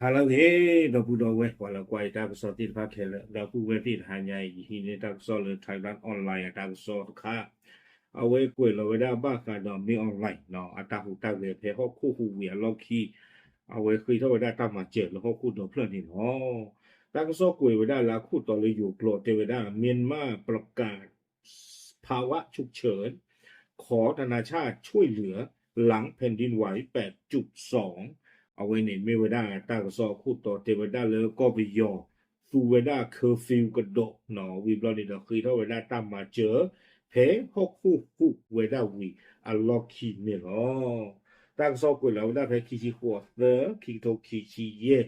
ဟါလၢအဂ့ၤ ဒီပုၢ်ဒီဝဲၢ် ပှၤလၢကွၢ်ယတၢ်ကစီၣ်သ့ၣ်တဖၣ်ခဲလၢာ် ဒီပုၢ်ဝဲၢ်သ့ၣ်တဟါညါအံၤ ယဟံးန့ၢ်တၢ်ကစီၣ်လၢ Thairath Online အတၢ်ကစီၣ်တခါ, အဝဲကွဲးလီၤဝဲဒၣ်ဘၣ်ဃးဒီး မင်းအောင်လှိုင် အတၢ်ဟူးတၢ်ဂဲၤဖဲဟီၣ်ခိၣ်ဟူးဝံၤအလီၢ်ခံ အဝဲဃ့ထီၣ်ဝဲဒၣ်တၢ်မၤစၢၤလၢဟီၣ်ခိၣ်ဒီဖျၢၣ်န့ၣ်လီၤ. တၢ်ကစီၣ်ကွဲးဝဲဒၣ်လၢအခိၣ်တီလၢယိၤကျိာ် တဲဝဲဒၣ် မြန်မာ့ပက ภาวะฉุกเฉิน ขอนานาชาติช่วยเหลือ หลังแผ่นดินไหว แปดจุดสอง အဝဲန့ၣ်မ့ၢ်ဝဲဒၣ်တၢ်ကစီၣ်အခိၣ်တီတဲဝဲဒၣ်လၢကီၢ်ပယီၤ သူဝဲဒၣ် curfew ကဒီးနီၤ ဝံၤဘျီန့ၣ်ဒီးဃ့ထီၣ်ဝဲဒၣ်တၢ်မၤစၢၤ ဖဲဟီၣ်ခိၣ်ဟူးဝဲဒၣ်ဝံၤအလီၢ်ခံန့ၣ်လီၤ. တၢ်ကစီၣ်ကွဲးလီၤဝဲဒၣ်ဖဲခံဆံဃိးသၢ ခံကထိခံဆံယဲၢ်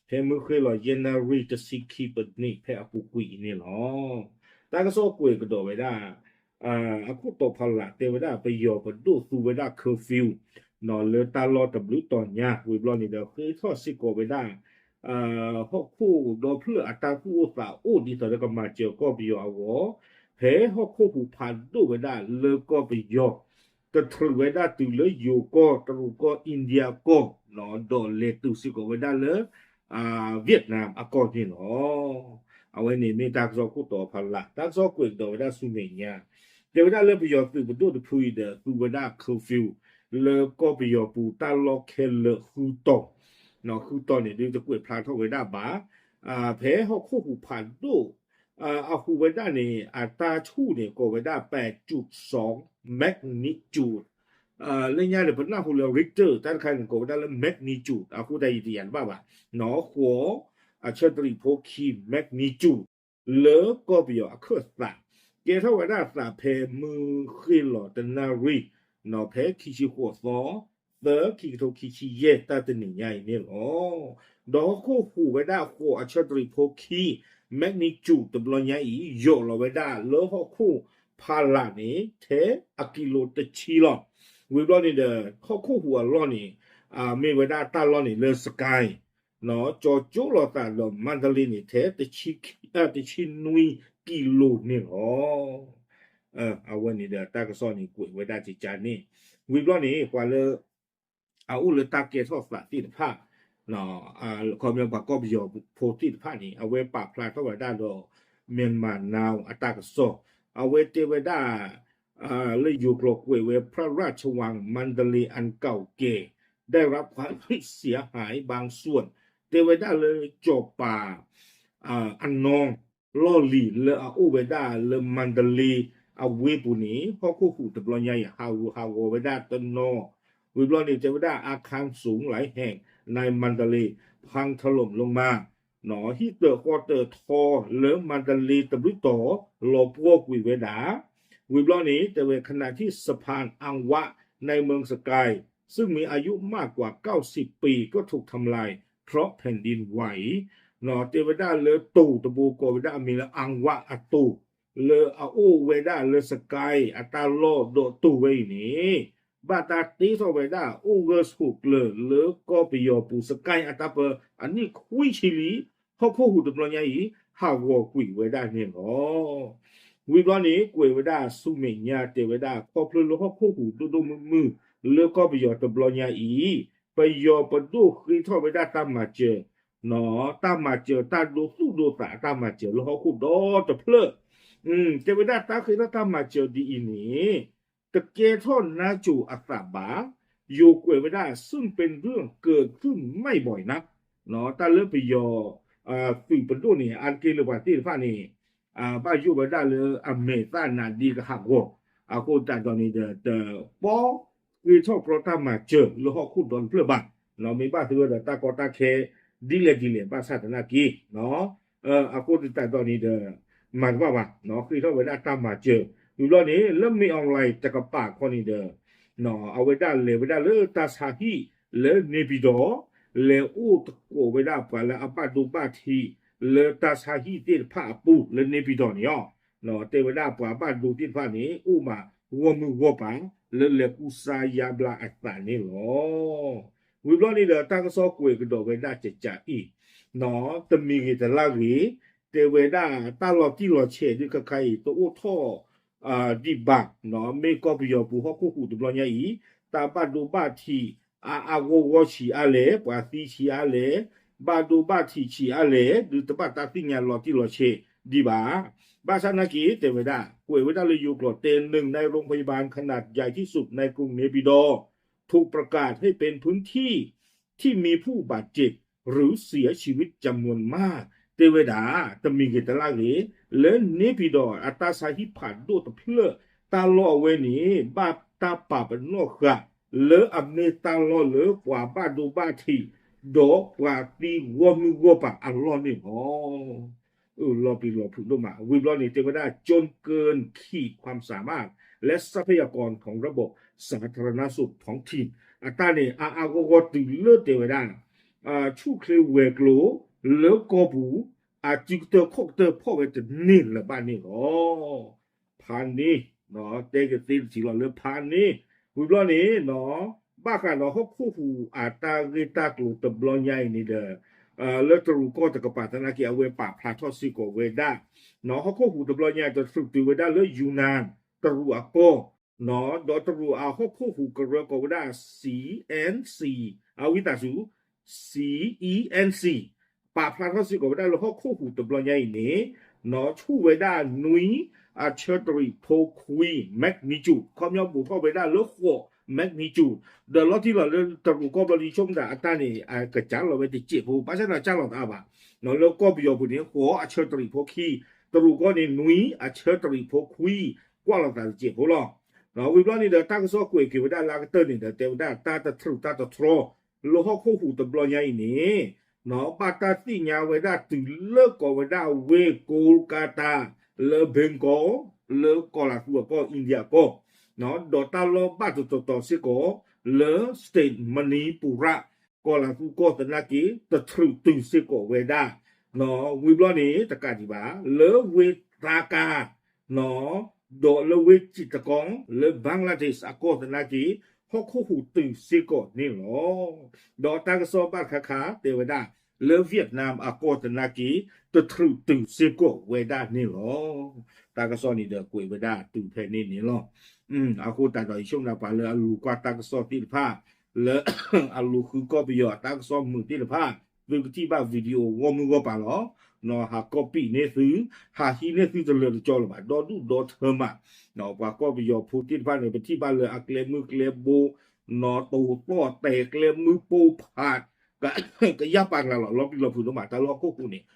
ဖဲမုၢ်ဃ့ၢ်လီၤယဲၢ်နၣ်ရံၣ်တဆံခံပနံးဖဲအပူၤကွံာ်အံၤန့ၣ်လီၤ. တၢ်ကစီၣ်ကွဲးကဒီးဝဲဒၣ် အခိၣ်တီဖီလာ်တဲဝဲဒၣ် ပယီၤပဒိၣ်သူဝဲဒၣ် curfew နီၤ လၢတၢ်လီၢ်တဘျုးတီၤညါ ဝံၤဘျီန့ၣ်ဒီး ဃ့ထီၣ်စ့ၢ်ကီးဝဲဒၣ် ဟီၣ်ခိၣ်ဒီဖျၢၣ်အတၢ်သူၣ်အိၣ်သးအိၣ်ဒ်သိးဒီးကမၤစၢၤကီၢ်ပယီၤအဂီၢ် ဖဲဟီၣ်ခိၣ်ဟူးဖးဒိၣ်ဝဲဒၣ်လၢကီၢ်ပယီၤ ကတြူာ်ဝဲဒၣ်တုၤလၢယိၤကီၢ် တရူးကီၢ် India ကီၢ် ဒီးလဲၤတုၤစ့ၢ်ကီးဝဲဒၣ်လၢ Vietnam အကီၢ်န့ၣ်လီၤ. အဝဲန့ၣ်မ့ၢ်တၢ်ကစီၣ်ခိၣ်တီဖီလာ် တၢ်ကစီၣ်ကွဲးကဒီးဝဲဒၣ်ဆူမဲာ်ညါ တဲဝဲဒၣ်လၢပယီၤသုးပဒိၣ်တဖုအံၤဒီး သူဝဲဒၣ် curfew လၢကီၢ်ပယီၤပူၤတၢ်လီၢ်ခဲလၢာ်ဃုတီၤ ဃုတီၤန့ၣ်ဒုးတကွဲးဖျါထီၣ်ဝဲဒၣ်ဘၣ် ဖဲဟီၣ်ခိၣ်ဟူးဖးဒိၣ် အဟူးဝဲဒၣ်န့ၣ် အတၢ်ဆူၣ်န့ၣ် ကိးဝဲဒၣ် ပဲးကၠူးစီ magnitude လၢညါန့ၣ် ပနၢ်ဟူလၢ Richter တၢ်တခါန့ၣ် ကိးဝဲဒၣ်လၢ magnitude အဃိတၢ်ယံာ်တယံာ်တဘၣ်ဘၣ် နီၤ ဃိး အဆၢတရံးဖိခံ magnitude လၢကီၢ်ပယီၤအခၢၣ်သး ကဲထီၣ်ဝဲဒၣ်သးဖဲမုၢ်ဃ့ၢ်လီၤတနၣ်ရံၣ် နီၤ ဖဲခံဆံဃိးသီ သၢ ခံကထိခံဆံယဲၢ် တၢ်တနံၤညါအံၤန့ၣ်လီၤ. ဒီးဟီၣ်ခိၣ်ဟူးဝဲဒၣ်ဃိးအဆၢတရံးဖိခံ magnitude တဘျီညါအံၤ ယိးလီၤဝဲဒၣ်လၢဟီၣ်ခိၣ်ဖီလာ်န့ၣ် ထဲအကံလိတဆံလီၤ. ဝံၤဘျီန့ၣ်ဒီး ဟီၣ်ခိၣ်ဟူးအလီၢ်န့ၣ် မ့ၢ်ဝဲဒၣ်တၢ်လီၢ်န့ၣ်လၢ စကဲ ကၠီၤကၠိလိာ်သးဒီးမါဒလ့န့ၣ် ထဲ တဆံနွံကံလိန့ၣ်လီၤ. အဝဲန့ၣ်ဒီးတၢ်ကစီၣ်န့ၣ်ကွဲးဝဲဒၣ်ကကန့ၣ် ဝံၤဘျီန့ၣ် ပှၤလၢ အအိၣ်လၢတၢ်ကဲထီၣ်သးသ့ၣ်တဖၣ် ခီပညီပှၤကီၢ်ပယီၤဖိသ့ၣ်တဖၣ်န့ၣ် အဝဲပာ်ဖျါထီၣ်ဝဲဒၣ်ဒီး Myanmar Now အတၢ်ကစီၣ် အဝဲတဲဝဲဒၣ် လၢယိၤကျိာ်ကွဲးဝဲ พระราชวัง mandalay อันเก่าแก่ ได้รับความเสียหายบางส่วน တဲဝဲဒၣ်လၢစီၤပၤ အနီ လီၢ်လံၤလၢအအိၣ်ဝဲဒၣ်လၢ Mandalay အဝ့ၢ်ပူၤန့ၣ် ဟီၣ်ခိၣ်ဟူးတဘျီညါအံၤ ဟးဂူာ်ဟးဂီၤဝဲဒၣ်တနီၤ ဝံၤဘျီန့ၣ် တဲဝဲဒၣ် อาคารสูงหลายแห่งใน Mandalay พังถล่มลงมา ဟံၣ်တၢးဃီတၢးထီလၢ Mandalay တဘျုးတီၤ လီၤပှီၢ်ကွံာ်ဝဲဒၣ် ဝံၤဘျီန့ၣ် တဲဝဲ ขณะที่สะพานอังวะ ในเมืองสกาย ซึ่งมีอายุมากกว่าเก้าสิบปี ก็ถูกทำลายเพราะแผ่นดินไหว တဲဝဲဒၣ်လၢတိၤတဘိကိးဝဲဒၣ်အမံၤလၢ အၣ်ဝးအတိၤ လၢအအိၣ်ဝဲဒၣ်လၢ စကဲ အတၢ်လီၢ်ဒီးတိၤဝဲအံၤန့ၣ် ဘၣ်တၢ်တ့ထီၣ်ဝဲဒၣ် အိၣ်ဂၢၢ်ဆိးကျၢၤလၢကီၢ်ပယီၤပူၤ စကဲအတၢ်ပၢအနံၣ်ခွံဆံလံ ဟီၣ်ခိၣ်ဟူးတဘျီညါအံၤ ဟးဂီၤကွံာ်ဝဲဒၣ်န့ၣ်လီၤ. ဝံၤဘျီန့ၣ် ကွဲးဝဲဒၣ်ဆူမဲာ်ညါတဲဝဲဒၣ် ခီဖျိလၢဟီၣ်ခိၣ်ဟူးဒိၣ်ဒိၣ်မုၢ်မုၢ် လၢကီၢ်ပယီၤတဘျီညါအံၤ ပယီၤပဒိၣ်ဃ့ထီၣ်ဝဲဒၣ်တၢ်မၤစၢၤ တၢ်မၤစၢၤတၢ်ဒိသူၣ်ဒိသးအတၢ်မၤစၢၤလၢဟီၣ်ခိၣ်ဒီတဖျၢၣ် တဲဝဲဒၣ်တၢ်ဃ့ထီၣ်တၢ်မၤစၢၤဒ်အံၤန့ၣ် တကဲထီၣ်နါစိၤအသးဘၣ် ယိၤကွဲးဝဲဒၣ် ซึ่งเป็นเรื่องเกิดขึ้นไม่บ่อยนัก တၢ်လၢပယီၤ သုးပဒိၣ်န့ၣ် အါတက့ၢ်လၢပှၤသ့ၣ်တဖၣ်န့ၣ် ဘၣ်ယိၣ်ဝဲဒၣ်လၢအမဲာ်သၣ်နးဒ့ကဟးဂီၤ အဃိသတးဒီးန့ၣ်ဒီး တပီဃ့ထီၣ်ကြီတၢ်မၤစၢၤလၢဟီၣ်ခိၣ်ဒီတဖျၢၣ်ဘၣ် မ့ၢ်ဘၣ်သဂၢၢ်ဒီးတၢ်ကီတၢ်ခဲ ဒ်လဲၣ်ဒ်လဲၣ်ဘၣ်ဆၣ်သနာ်က့ အဃိသတးဒီးန့ၣ်ဒီး မၤတဘၣ်ဘၣ် ဃ့ထီၣ်ဝဲဒၣ်တၢ်မၤစၢၤ ဝံၤဘျီန့ၣ် လၢမင်းအောင်လှိုင်တကပၤခီန့ၣ်ဒီး အဝဲဒၣ်လဲၤဝဲဒၣ်လၢတၢ်ဆါဟံၣ်လၢ နေပြည်တော် လဲၤအိၣ်သကိးဝဲဒၣ်ပှၤလၢအဘၣ်ဒိဘၣ်ထံး လၢတၢ်ဆါဟံၣ်သ့ၣ်တဖၣ်အပူၤလၢ နေပြည်တော် န့ၣ်လီၤ. တဲဝဲဒၣ်ပှၤဘၣ်ဒိသ့ၣ်တဖၣ်န့ၣ် အိၣ်မးဂီၢ်မုၢ်ဂီၢ်ပၤ လၢလဲၤကူစါယါဘျါအသးန့ၣ်လီၤ. ဝံၤဘျီန့ၣ်ဒီးတၢ်ကစီၣ်ကွဲးကဒီးဝဲဒၣ်ကကးအံၤ တမံၤဂ့ၤတလါဂ့ၤ တဲဝဲဒၣ်တၢ်လီၤတံၢ်လီၤဆဲးဒုးခါခါအံၤ တအိၣ်ထီၣ် ဒံးဘၣ် မ့ၢ်ကီၢ်ပယီၤပူၤဟီၣ်ခိၣ်ဟူးတဘျီညါအံၤ တၢ်ဘၣ်ဒိဘၣ်ထံး အါအါဂီၢ်ဂီၢ်ဆံးအါလဲၣ် ပှၤသံဆံးအါလဲၣ် ဘၣ်ဒိဘၣ်ထံးဆံးအါလဲၣ် ဒုးတဘၣ်တၢ်သ့ၣ်ညါလီၤတံၢ်လီၤဆဲးဒံးဘၣ်. ဘၣ်ဆၣ်နာ်က့ တဲဝဲဒၣ် ကွဲးဝဲဒၣ်လၢယိၤကျိာ်တဲ หนึ่งในโรงพยาบาลขนาดใหญ่ที่สุดในกรุงเนปิดอร์ ถูกประกาศให้เป็นพื้นที่ที่มีผู้บาดเจ็บหรือเสียชีวิตจำนวนมาก တဲဝဲဒၣ် တမံၤဂ့ၤတလါဂ့ၤ လၢန့ၣ်ပံၤဒီး အတၢ်ဆါဟံၣ်ဖးဒိၣ်တဖျၢၣ် တၢ်လီၢ်အဝဲန့ၣ် ဘၣ်တၢ်ပာ်ပနီၣ်ဃာ် လၢအမ့ၢ်တၢ်လီၢ်လၢပှၤဘၣ်ဒိဘၣ်ထံး ဒီးပှၤသံဂီၢ်မုၢ်ဂီၢ်ပၤအလီၢ်န့ၣ်လီၤ. အၢ လီၤပျံၤလီၤဖုးဒိၣ်မး ဝံၤဘျီန့ၣ် တဲဝဲဒၣ် จนเกินขีดความสามารถ และทรัพยากรของระบบสาธารณสุขท้องถิ่น အတၢ်န့ၣ် အါအါဂီၢ်ဂီၢ်တုၤလၢတဲဝဲဒၣ် ဆူၣ်ချ့ဝဲၤကျိၤ လၢကီၢ်ပူၤ အစုကတၢၢ်ခီၣ်ကတၢၢ်ဖီၣ်ဝဲတန့ၢ်လၢၤဘၣ်န့ၣ်လီၤ. ဖးန့ၣ် တဲကသ့တထံၣ်လီၤလၢဖးန့ၣ် ဝံၤဘျီန့ၣ် ဘၣ်ဃးဒီးဟီၣ်ခိၣ်ဟူးအတၢ်ဂ့ၢ်တၢ်ကျိၤတဘျီညါအံၤန့ၣ်ဒီး လၢတရူးကီၢ်တကပၤသနာ်က့ အဝဲပာ်ဖျါထီၣ်စ့ၢ်ကီးဝဲဒၣ် ဟီၣ်ခိၣ်ဟူးတဘျီညါ တချုးတုၤဝဲဒၣ်လၢ ယူနန် တရူးအကီၢ် ဒီးတရူးအဟီၣ်ခိၣ်ဟူးကရၢကိးဝဲဒၣ် CENC အဝံသးစူၤ CENC ပာ်ဖျါထီၣ်စ့ၢ်ကီးဝဲဒၣ်လၢဟီၣ်ခိၣ်ဟူးတဘျီညါအံၤန့ၣ် ဆူၣ်ဝဲဒၣ်နွံအဆၢတရံးဖိခွံ magnitude ခီပညီဘူးထီၣ်ဝဲဒၣ်လၢဃိး magnitude ဒီးလီၤတံၢ်လီၤလၢတရူးကီၢ်ဘျီဒ်ဆိကမိၣ်တၢ်အတၢ်န့ၣ် အကစၢ်လီၤဝဲတစဲးဖိ ဘၣ်ဆၣ်ဒီးကၢ်လီၤသးဘၣ် လၢကီၢ်ပယီၤပူၤန့ၣ် ဃိးအဆၢတရံးဖိခံ တရူးကီၢ်န့ၣ် နွံအဆၢတရံးဖိခွံ ကွၢ်လီၤသးတစဲးဖိလီၤ. ဝံၤဘျီန့ၣ်ဒီး တၢ်ကစီၣ်ကွဲးက့ၤဝဲဒၣ်လၢအကတၢၢ်န့ၣ်ဒီး တဲဝဲဒၣ်တၢ်တထြူးတၢ်တထြီ လၢဟီၣ်ခိၣ်ဟူးတဘျီညါအံၤန့ၣ် ဘၣ်တၢ်သ့ၣ်ညါဝဲဒၣ်တုၤလၢကိးဝဲဒၣ်ဝ့ၢ်ကိကၤတၢ် လၢဘ့ကီ လၢကီၢ်လၤသူအကီၢ် အ့ဒံအကီၢ် ဒီးတၢ်လီၢ်ဘၣ်တတီၤတီၤစ့ၢ်ကီး လၢ state မဏီပူရ ကီၢ်လၤသူကီၢ်သနာ်က့ တထြူးတုၤစ့ၢ်ကီးဝဲဒၣ် ဝံၤဘျီန့ၣ် တကးဒံးဘၣ် လၢဝ့ၢ်သါကၤ ဒီးလၢဝ့ၢ်စံးတကီ လၢ Bangladesh အကီၢ်သနာ်က့ ဟီၣ်ခိၣ်ဟူးတုၤစ့ၢ်ကီးန့ၣ်လီၤ. ဒီးတၢ်ကစီၣ်ဘၣ်တခါခါတဲဝဲဒၣ် လၢ Vietnam အကီၢ်သနာ်က့ တထြူးတုၤစ့ၢ်ကီးဝဲဒၣ်န့ၣ်လီၤ. တၢ်ကစီၣ်န့ၣ်ဒီးကွဲးဝဲဒၣ်တုၤဖဲန့ၣ်န့ၣ်လီၤ. အဃိသတးဒီး ယဆိကမိၣ်ပှၤလၢအလူၤကွၢ်တၢ်ကစီၣ်သ့ၣ်တဖၣ် လၢအလူၤဃုကီၢ်ပယီၤအတၢ်ကစီၣ်မုာ်သ့ၣ်တဖၣ် သုကထံၣ်ဘၣ် video ဂီၢ်မုၢ်ဂီၢ်ပၤလီၤ. ဟး copy န့ၢ်သု ဟးဟံးန့ၢ်သုတလၢာ်တကီလၢၤဘၣ် ဒီဒူၣ်ဒီထၢမး ပှၤကီၢ်ပယီၤဖိသ့ၣ်တဖၣ်န့ၣ် ပထံၣ်ဘၣ်လၢအကျဲမုၢ်ကျဲဘိ နီၢ်တိၢ်သီၣ်တဲာ်ကျဲမုၢ်ပိၢ်ဖး ကယၢ်ပာ်ကျါလီၤ လီၤပျံၤလီၤဖုးဒိၣ်မး တၢ်လၢဟီၣ်ခိၣ်ဟူးန့ၣ်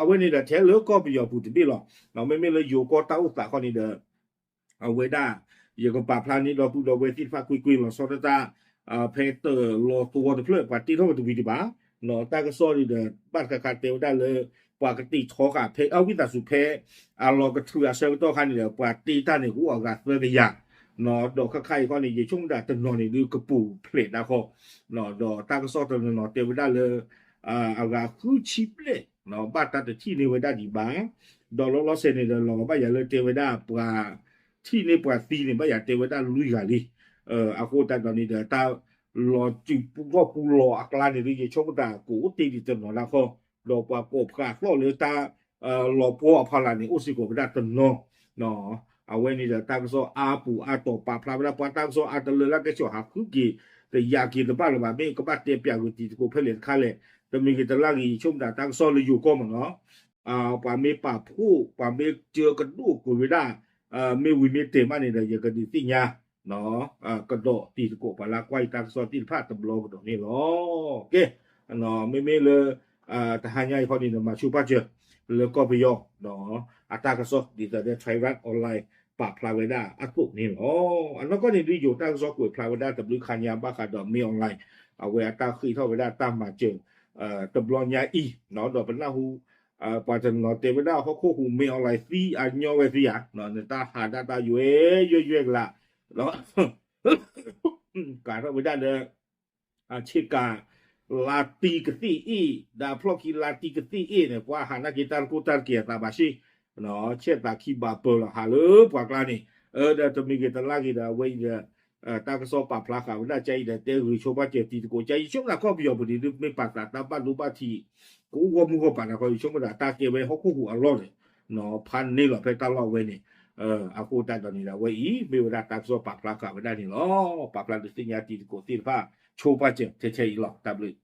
အဝဲန့ၣ်ဒီးထဲလၢကီၢ်ပယီၤပူၤတဘ့ၣ်လီၤ. မ့မ့ၢ်လၢယိၤကီၢ်တၢ်အိၣ်သးခီန့ၣ်ဒီး အဝဲဒၣ် ယကပာ်ဖျါန့ၢ်ဒီပုၢ်ဒီဝဲၢ်သ့ၣ်တဖၣ်ကွ့ၢ်ကွ့ၢ်လီၤဆီဒၣ်တၢ် ဖဲတၢၣ်လီၤသဝီတဖျၢၣ် ပှၤတ့ထီၣ်ဝဲတဝံၤဒံးဘၣ် တၢ်ကစီၣ်န့ၣ်ဒီး ဘၣ်တခါခါတဲဝဲဒၣ်လၢ ပှၤကတ့ထီဃာ်ဖဲအဝံသးစူၤဖဲ အလီၤကထြူးအဆၢကတီၢ်ခါန့ၣ်ဒီး ပှၤတ့တၢ်န့ၣ်ကအိၣ်အဂၤသၢကယၤ ဒီးခဲခါအံၤခီန့ၣ် ယဆိကမိၣ်ဒၣ်တနီၤန့ၣ်ဒုးကပူၤဖျဲးဒၣ်ဃီ ဒီးတၢ်ကစီၣ်တနီၤနီၤတဲဝဲဒၣ်လၢ အဂၤဃုဆံဘျဲၣ် ဘၣ်တၢ်တထံၣ်န့ၢ်ဝဲဒၣ်ဒံးဘၣ် ဒီးလီၤလီၤဆဲးန့ၣ်ဒီး လီၤဘၣ်ယၤလၢတဲဝဲဒၣ်ပှၤထံၣ်န့ၢ်ပှၤသံန့ၣ် ဘၣ်ယၤတဲဝဲဒၣ်လွံၢ်ဂၤလံ. အဃိသတးဒီးန့ၣ်ဒီး တၢ်လီၤစုၤပူထီၣ်ပူလီၤအကျါန့ၣ်ဒုး ယဆိကမိၣ်တၢ်ကအိၣ်တ့ၢ်ဒံးတနီၤဒၣ်ဃီ ဒီးပှၤကိးဖျါသီၣ်လၢတၢ် လီၤပှီၢ်အဖီလာ်န့ၣ် အိၣ်စ့ၢ်ကီးဝဲဒၣ်တနီၤ အဝဲန့ၣ်ဒီးတၢ်ကစီၣ်အါပူၤအါတီၤပာ်ဖျါဝဲဒၣ် ပှၤတၢ်ကစီၣ်အါတလၢလၢကဲဆီၣ်ဟးဃုက့ၤ တယာ်က့ၤတဘၣ်လၢၤဘၣ် မ့ၢ်ကဘၣ်တဲပၠးဂုာ်တံၤသကိးဖဲလဲၣ်တခါလဲၣ် တမံၤဂ့ၤတလါဂ့ၤ ယဆိကမိၣ်ဒၣ်တၢ်ကစီၣ်လၢယိၤကီၢ်မ့ၢ်နီၤ ပှၤမ့ၢ်ပာ်ဖှိၣ် ပှၤမ့ၢ်စၢကဒိၣ်ကွံာ်ဝဲဒၣ် မ့ၢ်ဝံၤမ့ၢ်တဲာ်မးန့ၣ်ဒီး ယကဒုးသ့ၣ်ညါ ကဒီးတံၤသကိးပှၤလၢကွၢ်ယတၢ်ကစီၣ်သ့ၣ်တဖၣ်တဘျီကဒီးန့ၣ်လီၤ. ကဲ မ့မ့ၢ်လၢ တဟါညါအံၤခီန့ၣ်ဒီး မၤဆူၣ်ပာ်စၢၤ လၢကီၢ်ပယီၤ အတၢ်ကစီၣ်ဒ်သိးလၢ Thairath Online ပာ်ဖျါဝဲဒၣ်အသိးန့ၣ်လီၤ. အနီၢ်ကီၢ်န့ၣ်ဒုး ယိၤတၢ်ကစီၣ်ကွဲးဖျါဝဲဒၣ်တဘျုးခါညါဘၣ်ဃးဒီး မင်းအောင်လှိုင် အဝဲအတၢ်ဃ့ထီၣ်ဝဲဒၣ်တၢ်မၤစၢၤ တဘျီညါအံၤ ဒီးပနၢ်ဟူ ပှၤတနီၤတဲဝဲဒၣ်ဟီၣ်ခိၣ်ဟူး မင်းအောင်လှိုင် သံအညီဝဲသံဧါ နတၢ်ဟးဒၣ်တၢ်ယွဲယွဲယွဲကလး ဒီး ကးထီၣ်ဝဲဒၣ်လၢ ဆ့ကၤ လါတံကသ့ၣ်အ့ၣ် ဒီးဖျီၣ်ခံလါတံကသ့ၣ်အ့ၣ်န့ၣ် ပှၤဟးနာ်က့ၤတၢ်တကိၢ်တၢ်တက့ၢ်အသးဘၣ်ရှ့ ဆဲးသးခံဘၣ်ပၢၢ်လီၤ ဟးလၢပှၤကျါန့ၣ် ဒီးတမံၤဂ့ၤတလါဂ့ၤဒီး အဝဲအံၤဒီး တၢ်ကစီၣ်ပာ်ဖျါဃာ်ဝဲဒၣ်ကါအံၤဒီး တဲဂ့ၤဆိပာ်စၢၤတံၤသကိးကါ ယဆိကမိၣ်ဒၣ်ကီၢ်ပယီၤပူၤဒ်မ့ၢ်ပာ်သးတၢ်ဘၣ်ဒိဘၣ်ထံး ကအိၣ်ဂီၢ်မုၢ်ဂီၢ်ပၤတခီ ယဆိကမိၣ်ဒၣ်တၢ်ကဲဝဲဟီၣ်ခိၣ်ဟူးအလီၢ်န့ၣ် ဖးန့ၢ်လီၤဖဲတၢ်လီၢ်ဝဲန့ၣ် အဃိသတးဒီးန့ၣ်ဒီး အဝဲအံၤ မ့ၢ်ဝဲဒၣ်တၢ်ကစီၣ်ပာ်ဖျါဃာ်ဝဲဒၣ်န့ၣ်လီၤ. ပာ်ဖျါဒုးသ့ၣ်ညါတံၤသကိးသ့ၣ်တဖၣ် ဆိပာ်စၢၤထဲထဲအံၤလီၤ. တၢ်ဘျုး